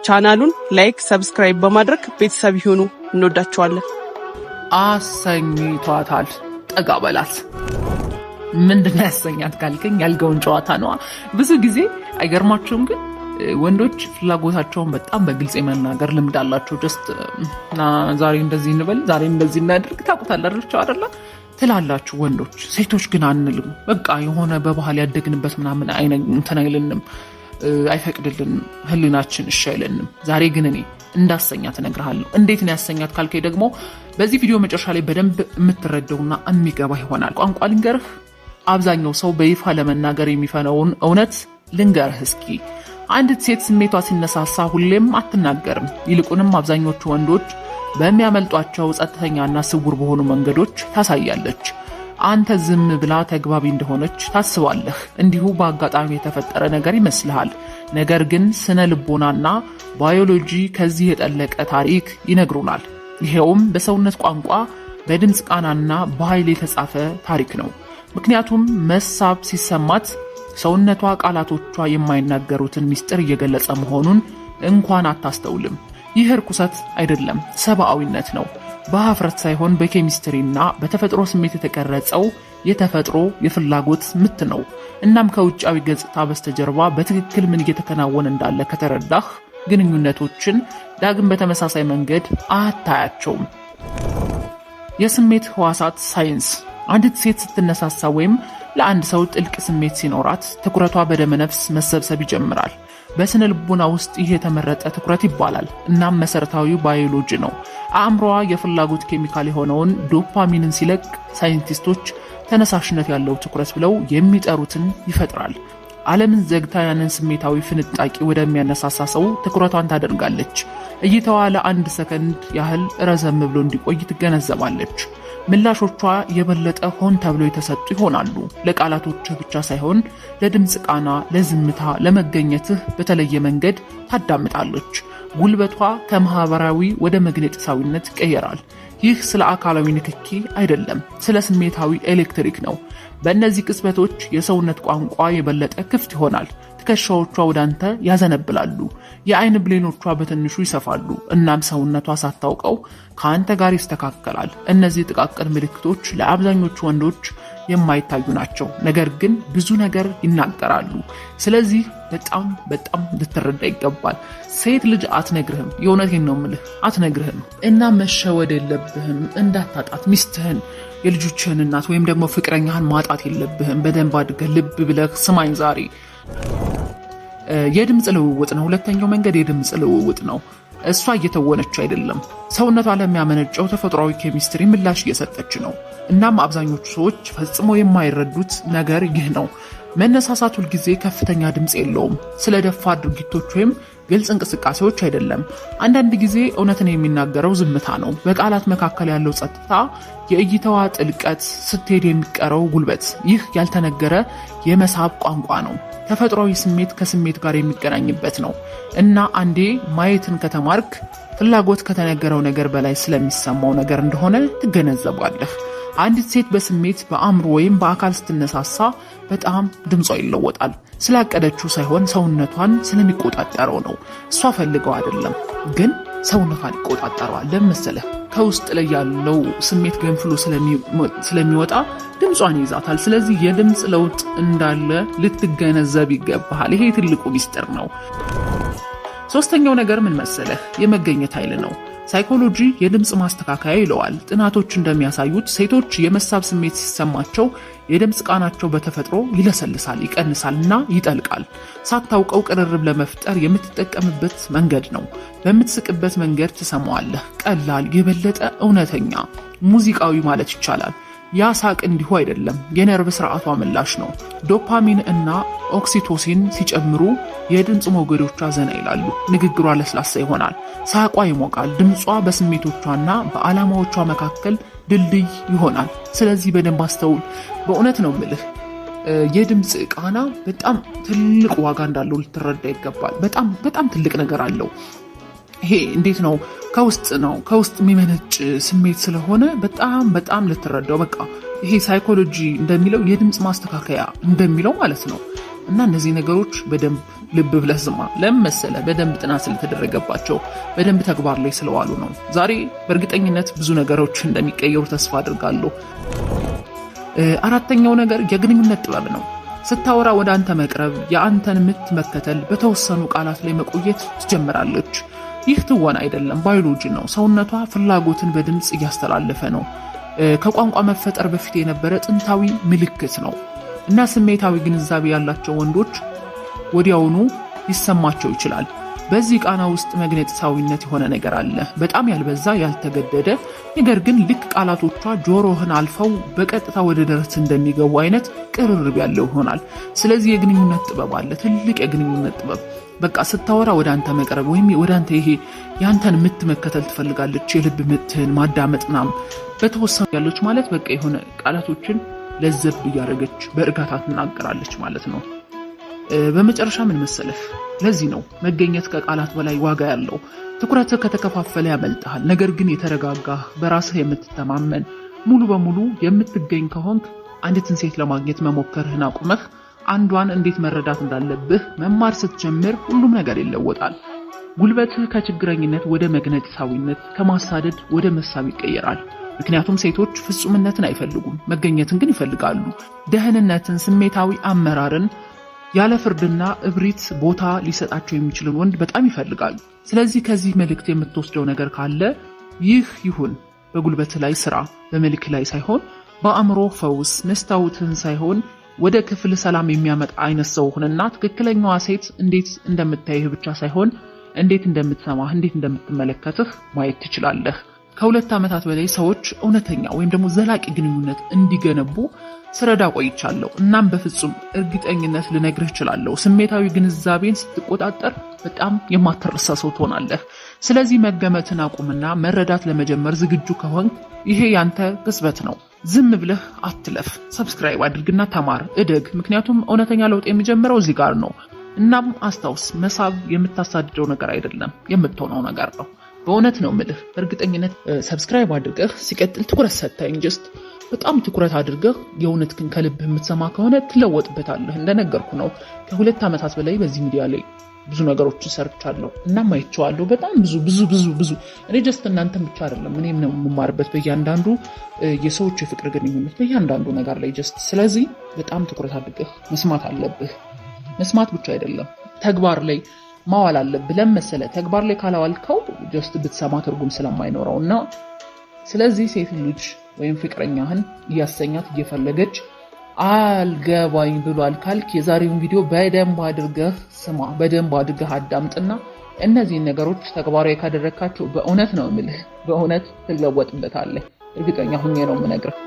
ቻናሉን like፣ subscribe በማድረግ ቤተሰብ ይሁኑ። እንወዳችኋለን። አሰኝቷታል። ጠጋ በላት። ምንድን ነው ያሰኛት ካልከኝ ያልገውን ጨዋታ ነዋ። ብዙ ጊዜ አይገርማችሁም? ግን ወንዶች ፍላጎታቸውን በጣም በግልጽ የመናገር ልምድ አላቸው። Just ዛሬ እንደዚህ እንበል፣ ዛሬ እንደዚህ እናድርግ፣ ታውቁታላችሁ አይደለ ትላላችሁ ወንዶች። ሴቶች ግን አንልም። በቃ የሆነ በባህል ያደግንበት ምናምን እንትን አይልንም፣ አይፈቅድልንም፣ ህሊናችን እሺ አይለንም። ዛሬ ግን እኔ እንዳሰኛት እነግርሃለሁ። እንዴት ነው ያሰኛት ካልከኝ ደግሞ በዚህ ቪዲዮ መጨረሻ ላይ በደንብ የምትረዳውና የሚገባ ይሆናል። ቋንቋ ልንገርህ፣ አብዛኛው ሰው በይፋ ለመናገር የሚፈነውን እውነት ልንገርህ እስኪ። አንዲት ሴት ስሜቷ ሲነሳሳ ሁሌም አትናገርም። ይልቁንም አብዛኞቹ ወንዶች በሚያመልጧቸው ጸጥተኛና ስውር በሆኑ መንገዶች ታሳያለች። አንተ ዝም ብላ ተግባቢ እንደሆነች ታስባለህ። እንዲሁ በአጋጣሚ የተፈጠረ ነገር ይመስልሃል። ነገር ግን ስነ ልቦናና ባዮሎጂ ከዚህ የጠለቀ ታሪክ ይነግሩናል። ይሄውም በሰውነት ቋንቋ፣ በድምፅ ቃናና በኃይል የተጻፈ ታሪክ ነው። ምክንያቱም መሳብ ሲሰማት ሰውነቷ ቃላቶቿ የማይናገሩትን ምስጢር እየገለጸ መሆኑን እንኳን አታስተውልም። ይህ ርኩሰት አይደለም፣ ሰብአዊነት ነው። በሀፍረት ሳይሆን በኬሚስትሪና በተፈጥሮ ስሜት የተቀረጸው የተፈጥሮ የፍላጎት ምት ነው። እናም ከውጫዊ ገጽታ በስተጀርባ በትክክል ምን እየተከናወነ እንዳለ ከተረዳህ ግንኙነቶችን ዳግም በተመሳሳይ መንገድ አታያቸውም። የስሜት ህዋሳት ሳይንስ። አንዲት ሴት ስትነሳሳ ወይም ለአንድ ሰው ጥልቅ ስሜት ሲኖራት ትኩረቷ በደመነፍስ መሰብሰብ ይጀምራል። በስነ ልቦና ውስጥ ይህ የተመረጠ ትኩረት ይባላል። እናም መሰረታዊ ባዮሎጂ ነው። አእምሮዋ የፍላጎት ኬሚካል የሆነውን ዶፓሚንን ሲለቅ ሳይንቲስቶች ተነሳሽነት ያለው ትኩረት ብለው የሚጠሩትን ይፈጥራል። ዓለምን ዘግታ ያንን ስሜታዊ ፍንጣቂ ወደሚያነሳሳ ሰው ትኩረቷን ታደርጋለች። እይታዋ ለአንድ ሰከንድ ያህል ረዘም ብሎ እንዲቆይ ትገነዘባለች። ምላሾቿ የበለጠ ሆን ተብሎ የተሰጡ ይሆናሉ። ለቃላቶችህ ብቻ ሳይሆን ለድምፅ ቃና፣ ለዝምታ፣ ለመገኘትህ በተለየ መንገድ ታዳምጣለች። ጉልበቷ ከማህበራዊ ወደ መግነጢሳዊነት ይቀየራል። ይህ ስለ አካላዊ ንክኪ አይደለም፣ ስለ ስሜታዊ ኤሌክትሪክ ነው። በእነዚህ ቅጽበቶች የሰውነት ቋንቋ የበለጠ ክፍት ይሆናል። ትከሻዎቿ ወደ አንተ ያዘነብላሉ፣ የአይን ብሌኖቿ በትንሹ ይሰፋሉ። እናም ሰውነቷ ሳታውቀው ከአንተ ጋር ይስተካከላል። እነዚህ ጥቃቅን ምልክቶች ለአብዛኞቹ ወንዶች የማይታዩ ናቸው፣ ነገር ግን ብዙ ነገር ይናገራሉ። ስለዚህ በጣም በጣም ልትረዳ ይገባል። ሴት ልጅ አትነግርህም። የእውነቴን ነው የምልህ፣ አትነግርህም። እና መሸወድ የለብህም። እንዳታጣት ሚስትህን፣ የልጆችህን እናት ወይም ደግሞ ፍቅረኛህን ማጣት የለብህም። በደንብ አድርገህ ልብ ብለህ ስማኝ ዛሬ። የድምፅ ልውውጥ ነው። ሁለተኛው መንገድ የድምፅ ልውውጥ ነው። እሷ እየተወነች አይደለም። ሰውነቷ ለሚያመነጨው ተፈጥሯዊ ኬሚስትሪ ምላሽ እየሰጠች ነው። እናም አብዛኞቹ ሰዎች ፈጽሞ የማይረዱት ነገር ይህ ነው። መነሳሳት ሁልጊዜ ከፍተኛ ድምፅ የለውም። ስለ ደፋር ድርጊቶች ወይም ግልጽ እንቅስቃሴዎች አይደለም። አንዳንድ ጊዜ እውነትን የሚናገረው ዝምታ ነው። በቃላት መካከል ያለው ጸጥታ፣ የእይታዋ ጥልቀት፣ ስትሄድ የሚቀረው ጉልበት፣ ይህ ያልተነገረ የመሳብ ቋንቋ ነው። ተፈጥሯዊ ስሜት ከስሜት ጋር የሚገናኝበት ነው እና አንዴ ማየትን ከተማርክ ፍላጎት ከተነገረው ነገር በላይ ስለሚሰማው ነገር እንደሆነ ትገነዘባለህ። አንዲት ሴት በስሜት፣ በአእምሮ ወይም በአካል ስትነሳሳ በጣም ድምጿ ይለወጣል። ስላቀደችው ሳይሆን ሰውነቷን ስለሚቆጣጠረው ነው። እሷ ፈልገው አይደለም፣ ግን ሰውነቷን ይቆጣጠረዋል። ለምን መሰለህ? ከውስጥ ላይ ያለው ስሜት ገንፍሎ ስለሚወጣ ድምጿን ይይዛታል። ስለዚህ የድምፅ ለውጥ እንዳለ ልትገነዘብ ይገባሃል። ይሄ ትልቁ ሚስጥር ነው። ሶስተኛው ነገር ምን መሰለህ? የመገኘት ኃይል ነው። ሳይኮሎጂ የድምፅ ማስተካከያ ይለዋል። ጥናቶች እንደሚያሳዩት ሴቶች የመሳብ ስሜት ሲሰማቸው የድምፅ ቃናቸው በተፈጥሮ ይለሰልሳል፣ ይቀንሳል እና ይጠልቃል። ሳታውቀው ቅርርብ ለመፍጠር የምትጠቀምበት መንገድ ነው። በምትስቅበት መንገድ ትሰማዋለህ። ቀላል፣ የበለጠ እውነተኛ፣ ሙዚቃዊ ማለት ይቻላል። ያ ሳቅ እንዲሁ አይደለም፣ የነርቭ ስርዓቷ ምላሽ ነው። ዶፓሚን እና ኦክሲቶሲን ሲጨምሩ የድምፅ ሞገዶቿ ዘና ይላሉ። ንግግሯ ለስላሳ ይሆናል። ሳቋ ይሞቃል። ድምጿ በስሜቶቿና በዓላማዎቿ መካከል ድልድይ ይሆናል። ስለዚህ በደንብ አስተውል። በእውነት ነው ምልህ፣ የድምፅ ቃና በጣም ትልቅ ዋጋ እንዳለው ልትረዳ ይገባል። በጣም በጣም ትልቅ ነገር አለው። ይሄ እንዴት ነው? ከውስጥ ነው፣ ከውስጥ የሚመነጭ ስሜት ስለሆነ በጣም በጣም ልትረዳው፣ በቃ ይሄ ሳይኮሎጂ እንደሚለው የድምፅ ማስተካከያ እንደሚለው ማለት ነው። እና እነዚህ ነገሮች በደንብ ልብ ብለህ ስማ። ለምን መሰለህ? በደንብ ጥናት ስለተደረገባቸው፣ በደንብ ተግባር ላይ ስለዋሉ ነው። ዛሬ በእርግጠኝነት ብዙ ነገሮች እንደሚቀየሩ ተስፋ አድርጋለሁ። አራተኛው ነገር የግንኙነት ጥበብ ነው። ስታወራ ወደ አንተ መቅረብ፣ የአንተን ምት መከተል፣ በተወሰኑ ቃላት ላይ መቆየት ትጀምራለች። ይህ ትወና አይደለም፣ ባዮሎጂ ነው። ሰውነቷ ፍላጎትን በድምፅ እያስተላለፈ ነው። ከቋንቋ መፈጠር በፊት የነበረ ጥንታዊ ምልክት ነው እና ስሜታዊ ግንዛቤ ያላቸው ወንዶች ወዲያውኑ ሊሰማቸው ይችላል። በዚህ ቃና ውስጥ መግነጢሳዊነት የሆነ ነገር አለ። በጣም ያልበዛ፣ ያልተገደደ፣ ነገር ግን ልክ ቃላቶቿ ጆሮህን አልፈው በቀጥታ ወደ ደረት እንደሚገቡ አይነት ቅርርብ ያለው ይሆናል። ስለዚህ የግንኙነት ጥበብ አለ፣ ትልቅ የግንኙነት ጥበብ። በቃ ስታወራ ወደ አንተ መቅረብ ወይም ወደ አንተ ይሄ የአንተን ምት መከተል ትፈልጋለች። የልብ ምትህን ማዳመጥ ምናምን በተወሰኑ ያለች ማለት በቃ የሆነ ቃላቶችን ለዘብ እያደረገች በእርጋታ ትናገራለች ማለት ነው። በመጨረሻ ምን መሰለህ፣ ለዚህ ነው መገኘት ከቃላት በላይ ዋጋ ያለው። ትኩረትህ ከተከፋፈለ ያመልጥሃል። ነገር ግን የተረጋጋህ፣ በራስህ የምትተማመን፣ ሙሉ በሙሉ የምትገኝ ከሆንክ አንዲትን ሴት ለማግኘት መሞከርህን አቁመህ አንዷን እንዴት መረዳት እንዳለብህ መማር ስትጀምር ሁሉም ነገር ይለወጣል። ጉልበትህ ከችግረኝነት ወደ መግነጢሳዊነት፣ ከማሳደድ ወደ መሳብ ይቀየራል። ምክንያቱም ሴቶች ፍጹምነትን አይፈልጉም፣ መገኘትን ግን ይፈልጋሉ። ደህንነትን፣ ስሜታዊ አመራርን፣ ያለ ፍርድና እብሪት ቦታ ሊሰጣቸው የሚችልን ወንድ በጣም ይፈልጋሉ። ስለዚህ ከዚህ መልእክት የምትወስደው ነገር ካለ ይህ ይሁን። በጉልበት ላይ ስራ፣ በመልክ ላይ ሳይሆን በአእምሮ ፈውስ፣ መስታወትህን ሳይሆን ወደ ክፍል ሰላም የሚያመጣ አይነት ሰው ሁንና ትክክለኛዋ ሴት እንዴት እንደምታይህ ብቻ ሳይሆን እንዴት እንደምትሰማህ፣ እንዴት እንደምትመለከትህ ማየት ትችላለህ። ከ2 ዓመታት በላይ ሰዎች እውነተኛ ወይም ደግሞ ዘላቂ ግንኙነት እንዲገነቡ ስረዳ ቆይቻለሁ። እናም በፍጹም እርግጠኝነት ልነግርህ እችላለሁ፣ ስሜታዊ ግንዛቤን ስትቆጣጠር በጣም የማትረሳ ሰው ትሆናለህ። ስለዚህ መገመትን አቁምና መረዳት ለመጀመር ዝግጁ ከሆንክ ይሄ ያንተ ቅጽበት ነው። ዝም ብለህ አትለፍ። Subscribe አድርግና ተማር፣ እደግ። ምክንያቱም እውነተኛ ለውጥ የሚጀምረው እዚህ ጋር ነው። እናም አስታውስ፣ መሳብ የምታሳድደው ነገር አይደለም፣ የምትሆነው ነገር ነው። በእውነት ነው ምልህ። በእርግጠኝነት subscribe አድርገህ ሲቀጥል ትኩረት ሰጥተኝ just በጣም ትኩረት አድርገህ የእውነት ግን ከልብህ የምትሰማ ከሆነ ትለወጥበታለህ። እንደነገርኩ ነው፣ ከ2 ዓመታት በላይ በዚህ ሚዲያ ላይ ብዙ ነገሮችን ሰርቻለሁ እናም አይቼዋለሁ። በጣም ብዙ ብዙ ብዙ ብዙ። እኔ just እናንተም ብቻ አይደለም፣ እኔም ነው የምማርበት በእያንዳንዱ የሰዎች የፍቅር ግንኙነት፣ በእያንዳንዱ ነገር ላይ just። ስለዚህ በጣም ትኩረት አድርገህ መስማት አለብህ። መስማት ብቻ አይደለም፣ ተግባር ላይ ማዋል አለብህ። ለምን መሰለህ? ተግባር ላይ ካላዋልከው just ብትሰማ ትርጉም ስለማይኖረው። እና ስለዚህ ሴት ልጅ ወይም ፍቅረኛህን እያሰኛት እየፈለገች አልገባኝ ብሏል ካልክ የዛሬውን ቪዲዮ በደንብ አድርገህ ስማ፣ በደንብ አድርገህ አዳምጥና እነዚህን ነገሮች ተግባራዊ ካደረግካቸው በእውነት ነው የምልህ፣ በእውነት ትለወጥበታለህ። እርግጠኛ ሁኜ ነው የምነግርህ።